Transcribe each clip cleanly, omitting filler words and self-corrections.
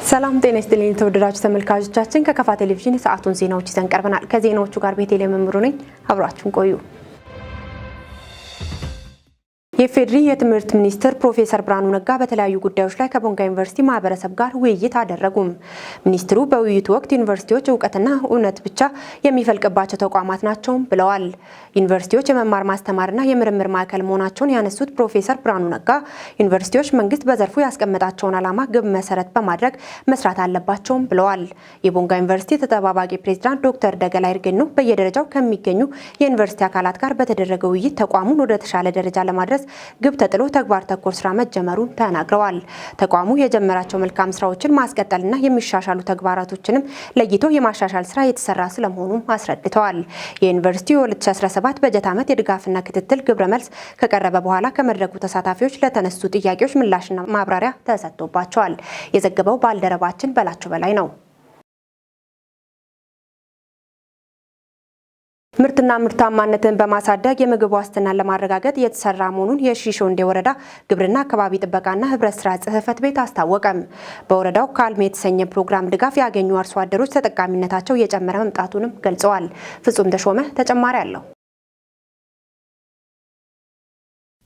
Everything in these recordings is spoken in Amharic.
ሰላም ጤና ይስጥልኝ የተወደዳችሁ ተመልካቾቻችን፣ ከከፋ ቴሌቪዥን የሰዓቱን ዜናዎች ይዘን ቀርበናል። ከዜናዎቹ ጋር ቤተልሔም መምሩ ነኝ። አብራችሁን ቆዩ። የኢፌዴሪ የትምህርት ሚኒስትር ፕሮፌሰር ብርሃኑ ነጋ በተለያዩ ጉዳዮች ላይ ከቦንጋ ዩኒቨርሲቲ ማህበረሰብ ጋር ውይይት አደረጉም። ሚኒስትሩ በውይይቱ ወቅት ዩኒቨርሲቲዎች እውቀትና እውነት ብቻ የሚፈልቅባቸው ተቋማት ናቸው ብለዋል። ዩኒቨርሲቲዎች የመማር ማስተማርና የምርምር ማዕከል መሆናቸውን ያነሱት ፕሮፌሰር ብርሃኑ ነጋ ዩኒቨርሲቲዎች መንግስት በዘርፉ ያስቀመጣቸውን ዓላማ ግብ መሰረት በማድረግ መስራት አለባቸውም ብለዋል። የቦንጋ ዩኒቨርሲቲ ተጠባባቂ ፕሬዚዳንት ዶክተር ደገላ ይርገኑ በየደረጃው ከሚገኙ የዩኒቨርሲቲ አካላት ጋር በተደረገ ውይይት ተቋሙን ወደ ተሻለ ደረጃ ለማድረስ ግብ ተጥሎ ተግባር ተኮር ስራ መጀመሩን ተናግረዋል። ተቋሙ የጀመራቸው መልካም ስራዎችን ማስቀጠልና የሚሻሻሉ ተግባራቶችንም ለይቶ የማሻሻል ስራ የተሰራ ስለመሆኑም አስረድተዋል። የዩኒቨርሲቲው የ2017 በጀት ዓመት የድጋፍና ክትትል ግብረ መልስ ከቀረበ በኋላ ከመድረኩ ተሳታፊዎች ለተነሱ ጥያቄዎች ምላሽና ማብራሪያ ተሰጥቶባቸዋል። የዘገበው ባልደረባችን በላቸው በላይ ነው። ምርትና ምርታማነትን በማሳደግ የምግብ ዋስትናን ለማረጋገጥ እየተሰራ መሆኑን የሺሾንዴ ወረዳ ግብርና አካባቢ ጥበቃና ህብረት ስራ ጽሕፈት ቤት አስታወቀም። በወረዳው ካልም የተሰኘ ፕሮግራም ድጋፍ ያገኙ አርሶ አደሮች ተጠቃሚነታቸው እየጨመረ መምጣቱንም ገልጸዋል። ፍጹም ተሾመ ተጨማሪ አለው።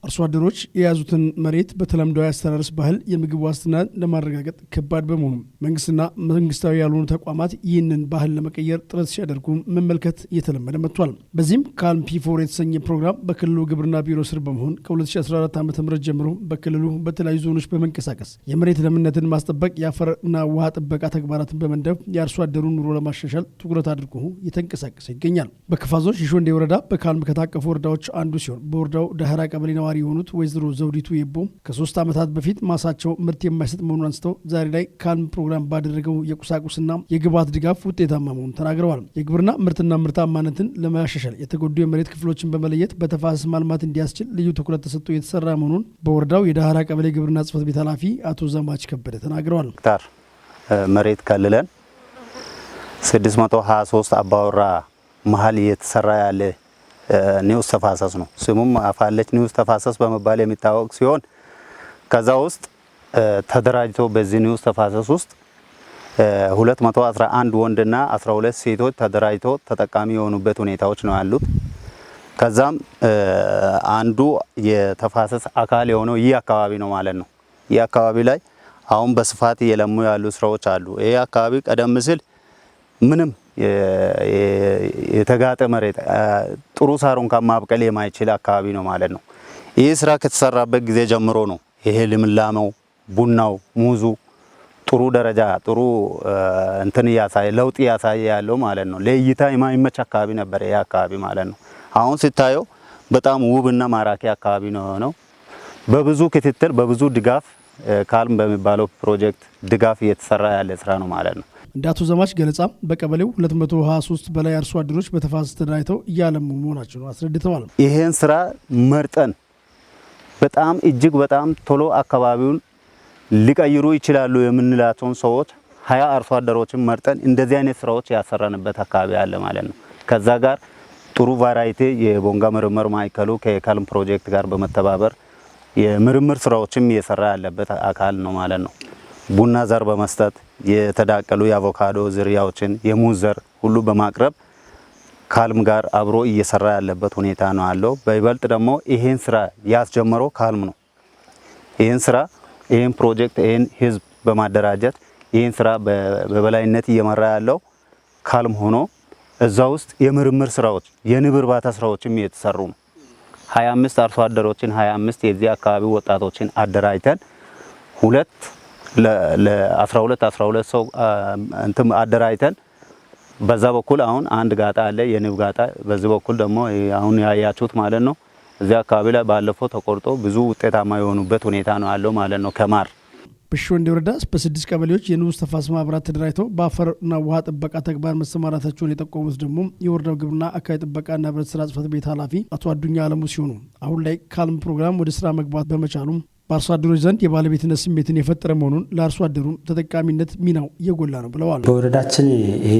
አርሶ አደሮች የያዙትን መሬት በተለምዷዊ አስተራረስ ባህል የምግብ ዋስትና ለማረጋገጥ ከባድ በመሆኑ መንግስትና መንግስታዊ ያልሆኑ ተቋማት ይህንን ባህል ለመቀየር ጥረት ሲያደርጉ መመልከት እየተለመደ መጥቷል። በዚህም ካልም P4 የተሰኘ ፕሮግራም በክልሉ ግብርና ቢሮ ስር በመሆን ከ2014 ዓ ም ጀምሮ በክልሉ በተለያዩ ዞኖች በመንቀሳቀስ የመሬት ለምነትን ማስጠበቅ፣ የአፈርና ውሃ ጥበቃ ተግባራትን በመንደፍ የአርሶ አደሩን ኑሮ ለማሻሻል ትኩረት አድርጎ እየተንቀሳቀሰ ይገኛል። በከፋ ዞን ሺሾንዴ ወረዳ በካልም ከታቀፉ ወረዳዎች አንዱ ሲሆን በወረዳው ዳህራ ቀበሌ ነዋሪ የሆኑት ወይዘሮ ዘውዲቱ የቦ ከ3 ዓመታት በፊት ማሳቸው ምርት የማይሰጥ መሆኑን አንስተው ዛሬ ላይ ካልም ፕሮግራም ባደረገው የቁሳቁስና የግብዓት ድጋፍ ውጤታማ መሆኑን ተናግረዋል። የግብርና ምርትና ምርታማነትን ለማሻሻል የተጎዱ የመሬት ክፍሎችን በመለየት በተፋሰስ ማልማት እንዲያስችል ልዩ ትኩረት ተሰጥቶ የተሰራ መሆኑን በወረዳው የዳህራ ቀበሌ ግብርና ጽሕፈት ቤት ኃላፊ አቶ ዘማች ከበደ ተናግረዋል። ሄክታር መሬት ከልለን 623 አባወራ መሀል እየተሰራ ያለ ንዑስ ተፋሰስ ነው። ስሙም አፋለች ንዑስ ተፋሰስ በመባል የሚታወቅ ሲሆን ከዛ ውስጥ ተደራጅቶ በዚህ ንዑስ ተፋሰስ ውስጥ 211 ወንድና 12 ሴቶች ተደራጅቶ ተጠቃሚ የሆኑበት ሁኔታዎች ነው ያሉት። ከዛም አንዱ የተፋሰስ አካል የሆነው ይህ አካባቢ ነው ማለት ነው። ይህ አካባቢ ላይ አሁን በስፋት እየለሙ ያሉ ስራዎች አሉ። ይህ አካባቢ ቀደም ሲል ምንም የተጋጠ መሬት፣ ጥሩ ሳር እንኳን ማብቀል የማይችል አካባቢ ነው ማለት ነው። ይህ ስራ ከተሰራበት ጊዜ ጀምሮ ነው ይሄ ልምላሜው፣ ቡናው፣ ሙዙ ጥሩ ደረጃ፣ ጥሩ እንትን እያሳየ፣ ለውጥ እያሳየ ያለው ማለት ነው። ለእይታ የማይመች አካባቢ ነበር ይሄ አካባቢ ማለት ነው። አሁን ሲታየው በጣም ውብና ማራኪ አካባቢ ነው የሆነው። በብዙ ክትትል፣ በብዙ ድጋፍ፣ ካልም በሚባለው ፕሮጀክት ድጋፍ እየተሰራ ያለ ስራ ነው ማለት ነው። እንደ አቶ ዘማች ገለጻ በቀበሌው 223 በላይ አርሶ አደሮች በተፋሰስ ተደራጅተው እያለሙ መሆናቸውን አስረድተዋል። ይህን ስራ መርጠን በጣም እጅግ በጣም ቶሎ አካባቢውን ሊቀይሩ ይችላሉ የምንላቸውን ሰዎች 20 አርሶ አደሮችን መርጠን እንደዚህ አይነት ስራዎች ያሰራንበት አካባቢ አለ ማለት ነው። ከዛ ጋር ጥሩ variety የቦንጋ ምርምር ማዕከሉ ከካልም ፕሮጀክት ጋር በመተባበር የምርምር ስራዎችም እየሰራ ያለበት አካል ነው ማለት ነው። ቡና ዘር በመስጠት፣ የተዳቀሉ የአቮካዶ ዝርያዎችን፣ የሙዝ ዘር ሁሉ በማቅረብ ካልም ጋር አብሮ እየሰራ ያለበት ሁኔታ ነው ያለው። በይበልጥ ደግሞ ይሄን ስራ ያስጀመረው ካልም ነው። ይሄን ስራ፣ ይሄን ፕሮጀክት፣ ይሄን ህዝብ በማደራጀት ይሄን ስራ በበላይነት እየመራ ያለው ካልም ሆኖ እዛ ውስጥ የምርምር ስራዎች፣ የንብ እርባታ ስራዎችም እየተሰሩ ነው። 25 አርሶ አደሮችን፣ 25 የዚህ አካባቢ ወጣቶችን አደራጅተን ሁለት ለ12 12 ሰው እንትን አደራጅተን በዛ በኩል አሁን አንድ ጋጣ አለ፣ የንብ ጋጣ። በዚህ በኩል ደግሞ አሁን ያያችሁት ማለት ነው። እዚህ አካባቢ ላይ ባለፈው ተቆርጦ ብዙ ውጤታማ የሆኑበት ሁኔታ ነው ያለው ማለት ነው ከማር። በሺሾንዴ ወረዳ በስድስት ቀበሌዎች የንዑስ ተፋሰስ ማህበራት ተደራጅተው በአፈርና ውሃ ጥበቃ ተግባር መሰማራታቸውን የጠቆሙት ደግሞ የወረዳው ግብርና አካባቢ ጥበቃና ህብረት ስራ ጽሕፈት ቤት ኃላፊ አቶ አዱኛ አለሙ ሲሆኑ አሁን ላይ ካልም ፕሮግራም ወደ ስራ መግባት በመቻሉም በአርሶ አደሮች ዘንድ የባለቤትነት ስሜትን የፈጠረ መሆኑን፣ ለአርሶ አደሩም ተጠቃሚነት ሚናው የጎላ ነው ብለዋል። በወረዳችን ይሄ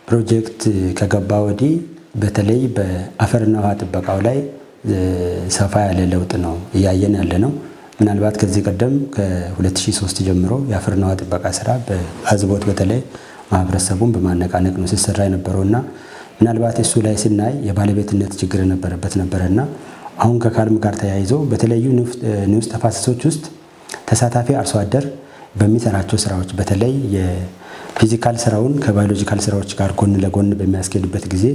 ፕሮጀክት ከገባ ወዲህ በተለይ በአፈርና ውሃ ጥበቃው ላይ ሰፋ ያለ ለውጥ ነው እያየን ያለ ነው። ምናልባት ከዚህ ቀደም ከ2003 ጀምሮ የአፈርና ውሃ ጥበቃ ስራ በአዝቦት በተለይ ማህበረሰቡን በማነቃነቅ ነው ሲሰራ የነበረውና ምናልባት እሱ ላይ ስናይ የባለቤትነት ችግር የነበረበት ነበረና አሁን ከ CALM ጋር ተያይዞ በተለያዩ ንዑስ ተፋሰሶች ውስጥ ተሳታፊ አርሶ አደር በሚሰራቸው ስራዎች በተለይ የ physical ስራውን ከ biological ስራዎች ጋር ጎን ለጎን በሚያስኬድበት ጊዜ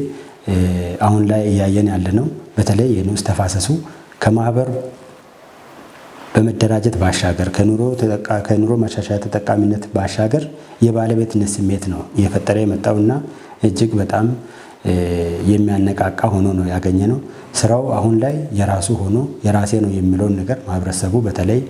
አሁን ላይ እያየን ያለ ነው። በተለይ የንዑስ ተፋሰሱ ከማህበር በመደራጀት ባሻገር ከኑሮ ማሻሻያ ተጠቃሚነት ባሻገር የባለቤትነት ስሜት ነው እየፈጠረ የመጣውና እጅግ በጣም የሚያነቃቃ ሆኖ ነው ያገኘ ነው። ስራው አሁን ላይ የራሱ ሆኖ የራሴ ነው የሚለውን ነገር ማህበረሰቡ በተለይ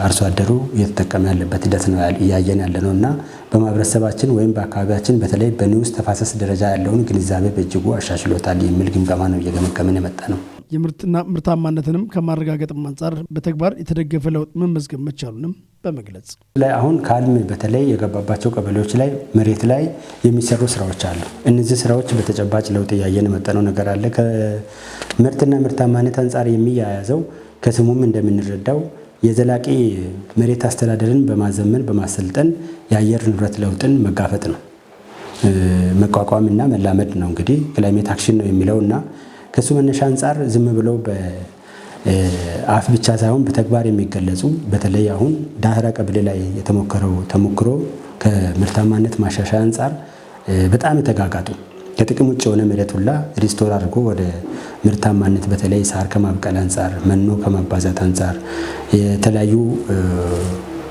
አርሶ አደሩ እየተጠቀመ ያለበት ሂደት ነው እያየን ያለ ነው እና በማህበረሰባችን ወይም በአካባቢያችን በተለይ በንዑስ ተፋሰስ ደረጃ ያለውን ግንዛቤ በእጅጉ አሻሽሎታል የሚል ግምገማ ነው እየገመገምን የመጣ ነው። የምርትና ምርታማነትንም ከማረጋገጥም አንጻር በተግባር የተደገፈ ለውጥ መመዝገብ መቻሉንም በመግለጽ ላይ አሁን ካልም በተለይ የገባባቸው ቀበሌዎች ላይ መሬት ላይ የሚሰሩ ስራዎች አሉ። እነዚህ ስራዎች በተጨባጭ ለውጥ እያየን የመጣነው ነገር አለ። ከምርትና ምርታማነት አንጻር የሚያያዘው ከስሙም እንደምንረዳው የዘላቂ መሬት አስተዳደርን በማዘመን በማሰልጠን የአየር ንብረት ለውጥን መጋፈጥ ነው፣ መቋቋምና መላመድ ነው። እንግዲህ climate action ነው የሚለውና ከሱ መነሻ አንጻር ዝም ብለው በአፍ ብቻ ሳይሆን በተግባር የሚገለጹ በተለይ አሁን ዳህራ ቀበሌ ላይ የተሞከረው ተሞክሮ ከምርታማነት ማሻሻያ አንጻር በጣም የተጋጋጡ ከጥቅም ውጭ የሆነ መሬት ሁላ restore አድርጎ ወደ ምርታማነት በተለይ ሳር ከማብቀል አንጻር፣ መኖ ከማባዛት አንጻር፣ የተለያዩ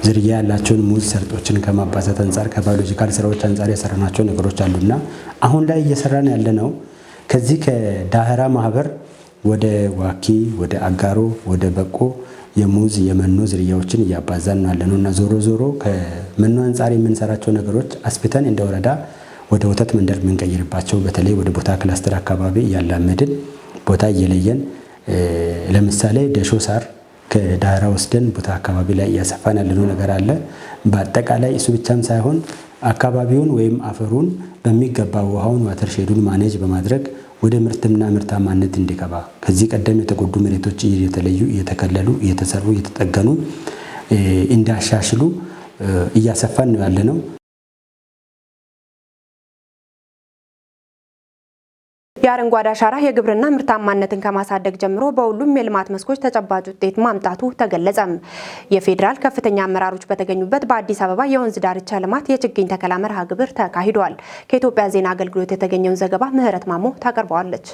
ዝርያ ያላቸውን ሙዝ ሰርጦችን ከማባዛት አንጻር፣ ከ biological ስራዎች አንጻር የሰራናቸው ነገሮች አሉና አሁን ላይ እየሰራን ያለ ነው ከዚህ ከዳህራ ማህበር ወደ ዋኪ፣ ወደ አጋሮ፣ ወደ በቆ የሙዝ የመኖ ዝርያዎችን እያባዛን ነው ያለነው እና ዞሮ ዞሮ ከመኖ አንጻር የምንሰራቸው ነገሮች አስፍተን እንደ ወረዳ ወደ ወተት መንደር የምንቀይርባቸው በተለይ ወደ ቦታ cluster አካባቢ እያላመድን ቦታ እየለየን ለምሳሌ ደሾ ሳር ከዳህራ ወስደን ቦታ አካባቢ ላይ እያሰፋን ያለነው ነገር አለ። በአጠቃላይ እሱ ብቻም ሳይሆን አካባቢውን ወይም አፈሩን በሚገባ ውሃውን watershed ኡን manage በማድረግ ወደ ምርትና ምርታማነት እንዲገባ ከዚህ ቀደም የተጎዱ መሬቶች እየተለዩ እየተከለሉ እየተሰሩ እየተጠገኑ እንዲያሻሽሉ እያሰፋን ነው ያለነው። የአረንጓዴ አሻራ የግብርና ምርታማነትን ከማሳደግ ጀምሮ በሁሉም የልማት መስኮች ተጨባጭ ውጤት ማምጣቱ ተገለጸም። የፌዴራል ከፍተኛ አመራሮች በተገኙበት በአዲስ አበባ የወንዝ ዳርቻ ልማት የችግኝ ተከላ መርሃ ግብር ተካሂዷል። ከኢትዮጵያ ዜና አገልግሎት የተገኘውን ዘገባ ምህረት ማሞ ታቀርበዋለች።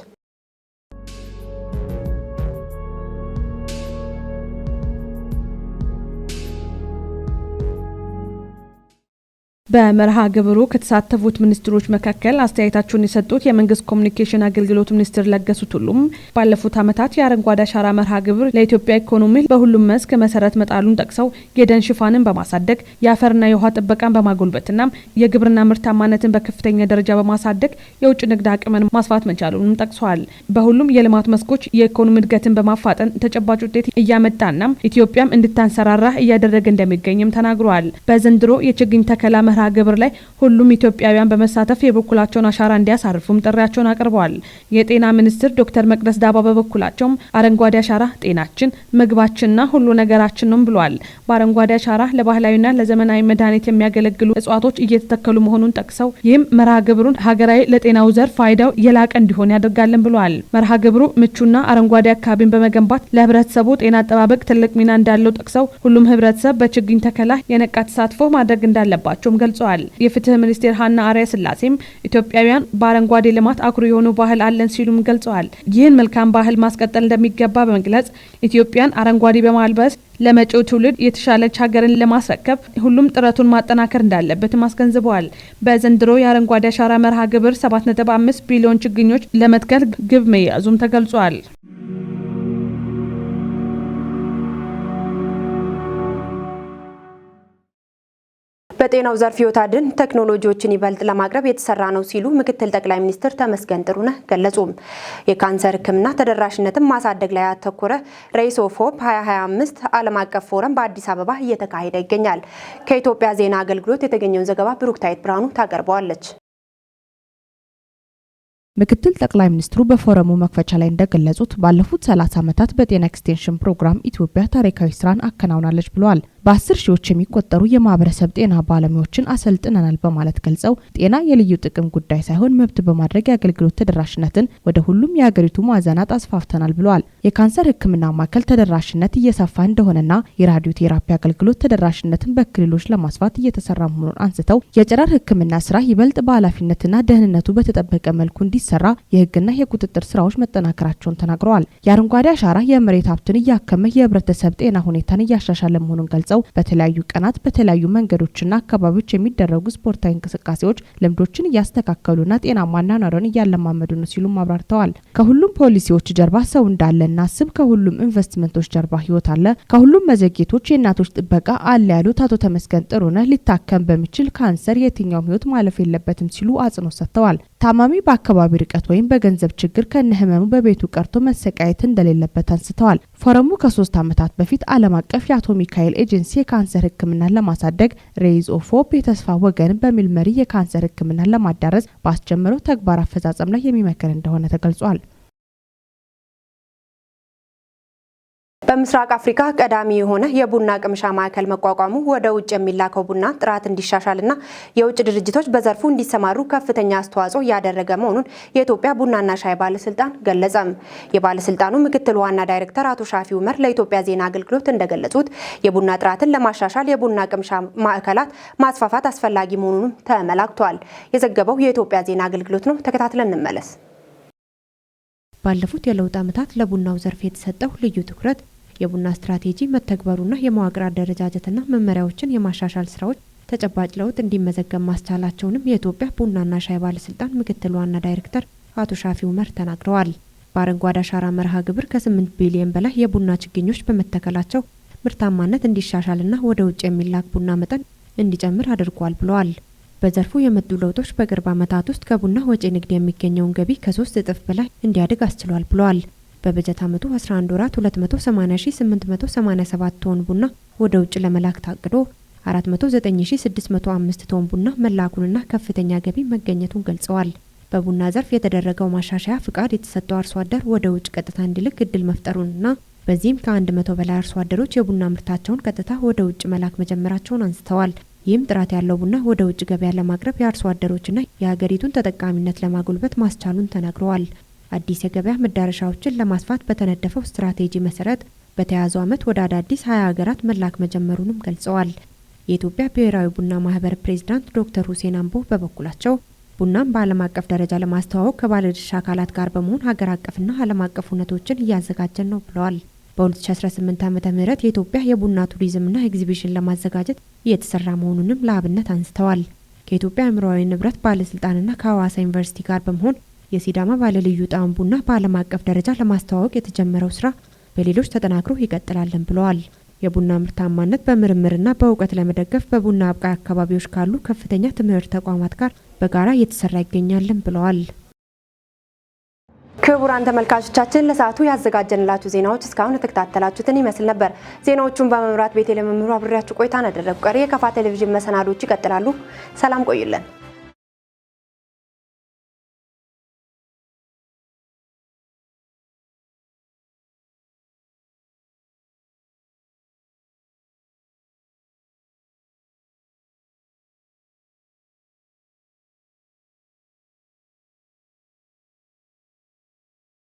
በመርሃ ግብሩ ከተሳተፉት ሚኒስትሮች መካከል አስተያየታቸውን የሰጡት የመንግስት ኮሚኒኬሽን አገልግሎት ሚኒስትር ለገሱ ቱሉም ባለፉት ዓመታት የአረንጓዴ አሻራ መርሃ ግብር ለኢትዮጵያ ኢኮኖሚ በሁሉም መስክ መሰረት መጣሉን ጠቅሰው የደን ሽፋንን በማሳደግ የአፈርና የውሃ ጥበቃን በማጎልበትና የግብርና ምርታማነትን በከፍተኛ ደረጃ በማሳደግ የውጭ ንግድ አቅምን ማስፋት መቻሉንም ጠቅሰዋል። በሁሉም የልማት መስኮች የኢኮኖሚ እድገትን በማፋጠን ተጨባጭ ውጤት እያመጣና ኢትዮጵያም እንድታንሰራራ እያደረገ እንደሚገኝም ተናግረዋል። በዘንድሮ የችግኝ ተከላ መርሃ ግብር ላይ ሁሉም ኢትዮጵያውያን በመሳተፍ የበኩላቸውን አሻራ እንዲያሳርፉም ጥሪያቸውን አቅርበዋል። የጤና ሚኒስትር ዶክተር መቅደስ ዳባ በበኩላቸውም አረንጓዴ አሻራ ጤናችን፣ ምግባችንና ሁሉ ነገራችን ነው ብለዋል። በአረንጓዴ አሻራ ለባህላዊና ለዘመናዊ መድኃኒት የሚያገለግሉ እጽዋቶች እየተተከሉ መሆኑን ጠቅሰው ይህም መርሃ ግብሩን ሀገራዊ ለጤናው ዘርፍ ፋይዳው የላቀ እንዲሆን ያደርጋልን ብለዋል። መርሃ ግብሩ ምቹና አረንጓዴ አካባቢን በመገንባት ለህብረተሰቡ ጤና አጠባበቅ ትልቅ ሚና እንዳለው ጠቅሰው ሁሉም ህብረተሰብ በችግኝ ተከላ የነቃ ተሳትፎ ማድረግ እንዳለባቸውም ገልጸዋል። የፍትህ ሚኒስቴር ሀና አርአያ ስላሴም ኢትዮጵያውያን በአረንጓዴ ልማት አኩሪ የሆኑ ባህል አለን ሲሉም ገልጸዋል። ይህን መልካም ባህል ማስቀጠል እንደሚገባ በመግለጽ ኢትዮጵያን አረንጓዴ በማልበስ ለመጪው ትውልድ የተሻለች ሀገርን ለማስረከብ ሁሉም ጥረቱን ማጠናከር እንዳለበትም አስገንዝበዋል። በዘንድሮ የአረንጓዴ አሻራ መርሃ ግብር 7.5 ቢሊዮን ችግኞች ለመትከል ግብ መያዙም ተገልጿል። በጤናው ዘርፍ ሕይወት አድን ቴክኖሎጂዎችን ይበልጥ ለማቅረብ የተሰራ ነው ሲሉ ምክትል ጠቅላይ ሚኒስትር ተመስገን ጥሩነህ ገለጹ። የካንሰር ሕክምና ተደራሽነትን ማሳደግ ላይ ያተኮረ Rays of Hope 2025 ዓለም አቀፍ ፎረም በአዲስ አበባ እየተካሄደ ይገኛል። ከኢትዮጵያ ዜና አገልግሎት የተገኘውን ዘገባ ብሩክታይት ብርሃኑ ታቀርበዋለች። ምክትል ጠቅላይ ሚኒስትሩ በፎረሙ መክፈቻ ላይ እንደገለጹት፣ ባለፉት 30 ዓመታት በጤና ኤክስቴንሽን ፕሮግራም ኢትዮጵያ ታሪካዊ ስራን አከናውናለች ብለዋል። በ10 ሺዎች የሚቆጠሩ የማህበረሰብ ጤና ባለሙያዎችን አሰልጥነናል በማለት ገልጸው፣ ጤና የልዩ ጥቅም ጉዳይ ሳይሆን መብት በማድረግ የአገልግሎት ተደራሽነትን ወደ ሁሉም የሀገሪቱ ማዕዘናት አስፋፍተናል ብለዋል። የካንሰር ሕክምና ማዕከል ተደራሽነት እየሰፋ እንደሆነና የራዲዮ ቴራፒ አገልግሎት ተደራሽነትን በክልሎች ለማስፋት እየተሰራ መሆኑን አንስተው፣ የጨረር ሕክምና ስራ ይበልጥ በኃላፊነትና ደህንነቱ በተጠበቀ መልኩ እንዲሰራ የህግና የቁጥጥር ስራዎች መጠናከራቸውን ተናግረዋል። የአረንጓዴ አሻራ የመሬት ሀብትን እያከመ የህብረተሰብ ጤና ሁኔታን እያሻሻለ መሆኑን ገልጸው፣ በተለያዩ ቀናት በተለያዩ መንገዶችና አካባቢዎች የሚደረጉ ስፖርታዊ እንቅስቃሴዎች ልምዶችን እያስተካከሉና ጤናማ አኗኗርን እያለማመዱ ነው ሲሉም አብራርተዋል። ከሁሉም ፖሊሲዎች ጀርባ ሰው እንዳለ እናስብ፣ ከሁሉም ኢንቨስትመንቶች ጀርባ ህይወት አለ፣ ከሁሉም መዘግየቶች የእናቶች ጥበቃ አለ ያሉት አቶ ተመስገን ጥሩነህ፣ ሊታከም በሚችል ካንሰር የትኛውም ህይወት ማለፍ የለበትም ሲሉ አጽንኦት ሰጥተዋል። ታማሚ በአካባቢ ርቀት ወይም በገንዘብ ችግር ከነ ህመሙ በቤቱ ቀርቶ መሰቃየት እንደሌለበት አንስተዋል። ፎረሙ ከ3 ዓመታት በፊት ዓለም አቀፍ የአቶ ሚካኤል ኤጀንሲ የካንሰር ሕክምናን ለማሳደግ Rays of Hope የተስፋ ወገን በሚል መሪ የካንሰር ሕክምናን ለማዳረስ ባስጀመረው ተግባር አፈጻጸም ላይ የሚመክር እንደሆነ ተገልጿል። በምስራቅ አፍሪካ ቀዳሚ የሆነ የቡና ቅምሻ ማዕከል መቋቋሙ ወደ ውጭ የሚላከው ቡና ጥራት እንዲሻሻልና የውጭ ድርጅቶች በዘርፉ እንዲሰማሩ ከፍተኛ አስተዋጽኦ እያደረገ መሆኑን የኢትዮጵያ ቡናና ሻይ ባለስልጣን ገለጸም። የባለስልጣኑ ምክትል ዋና ዳይሬክተር አቶ ሻፊ ኡመር ለኢትዮጵያ ዜና አገልግሎት እንደገለጹት፣ የቡና ጥራትን ለማሻሻል የቡና ቅምሻ ማዕከላት ማስፋፋት አስፈላጊ መሆኑንም ተመላክቷል። የዘገበው የኢትዮጵያ ዜና አገልግሎት ነው። ተከታትለን እንመለስ። ባለፉት የለውጥ ዓመታት ለቡናው ዘርፍ የተሰጠው ልዩ ትኩረት፣ የቡና ስትራቴጂ መተግበሩና የመዋቅር አደረጃጀትና መመሪያዎችን የማሻሻል ስራዎች ተጨባጭ ለውጥ እንዲመዘገብ ማስቻላቸውንም የኢትዮጵያ ቡናና ሻይ ባለስልጣን ምክትል ዋና ዳይሬክተር አቶ ሻፊ ኡመር ተናግረዋል። በአረንጓዴ አሻራ መርሃ ግብር ከ8 ቢሊዮን በላይ የቡና ችግኞች በመተከላቸው ምርታማነት እንዲሻሻልና ወደ ውጭ የሚላክ ቡና መጠን እንዲጨምር አድርጓል ብለዋል። በዘርፉ የመጡ ለውጦች በቅርብ ዓመታት ውስጥ ከቡና ወጪ ንግድ የሚገኘውን ገቢ ከ3 እጥፍ በላይ እንዲያድግ አስችሏል ብለዋል። በበጀት ዓመቱ 11 ወራት 280887 ቶን ቡና ወደ ውጭ ለመላክ ታቅዶ 49605 ቶን ቡና መላኩንና ከፍተኛ ገቢ መገኘቱን ገልጸዋል። በቡና ዘርፍ የተደረገው ማሻሻያ ፍቃድ የተሰጠው አርሶ አደር ወደ ውጭ ቀጥታ እንዲልክ እድል መፍጠሩንና በዚህም ከ100 በላይ አርሶ አደሮች የቡና ምርታቸውን ቀጥታ ወደ ውጭ መላክ መጀመራቸውን አንስተዋል። ይህም ጥራት ያለው ቡና ወደ ውጭ ገበያ ለማቅረብ የአርሶ አደሮችና የሀገሪቱን ተጠቃሚነት ለማጎልበት ማስቻሉን ተናግረዋል። አዲስ የገበያ መዳረሻዎችን ለማስፋት በተነደፈው ስትራቴጂ መሰረት በተያዘው ዓመት ወደ አዳዲስ 20 ሀገራት መላክ መጀመሩንም ገልጸዋል። የኢትዮጵያ ብሔራዊ ቡና ማህበር ፕሬዚዳንት ዶክተር ሁሴን አምቦ በበኩላቸው፣ ቡናን በዓለም አቀፍ ደረጃ ለማስተዋወቅ ከባለድርሻ አካላት ጋር በመሆን ሀገር አቀፍና ዓለም አቀፍ ሁነቶችን እያዘጋጀን ነው ብለዋል። በ2018 ዓ.ም የኢትዮጵያ የቡና ቱሪዝምና ኤግዚቢሽን ለማዘጋጀት እየተሰራ መሆኑንም ለአብነት አንስተዋል። ከኢትዮጵያ አእምሯዊ ንብረት ባለስልጣንና ከሐዋሳ ዩኒቨርሲቲ ጋር በመሆን የሲዳማ ባለልዩ ጣዕም ቡና በዓለም አቀፍ ደረጃ ለማስተዋወቅ የተጀመረው ስራ በሌሎች ተጠናክሮ ይቀጥላል ብለዋል። የቡና ምርታማነት በምርምርና በእውቀት ለመደገፍ በቡና አብቃይ አካባቢዎች ካሉ ከፍተኛ ትምህርት ተቋማት ጋር በጋራ እየተሰራ ይገኛል ብለዋል። ክቡራን ተመልካቾቻችን፣ ለሰዓቱ ያዘጋጀንላችሁ ዜናዎች እስካሁን የተከታተላችሁትን ይመስል ነበር። ዜናዎቹን በመምራት ቤቴ ለመምህሩ አብሬያችሁ ቆይታን አደረጉ። ቀሪ የከፋ ቴሌቪዥን መሰናዶዎች ይቀጥላሉ። ሰላም ቆዩልን።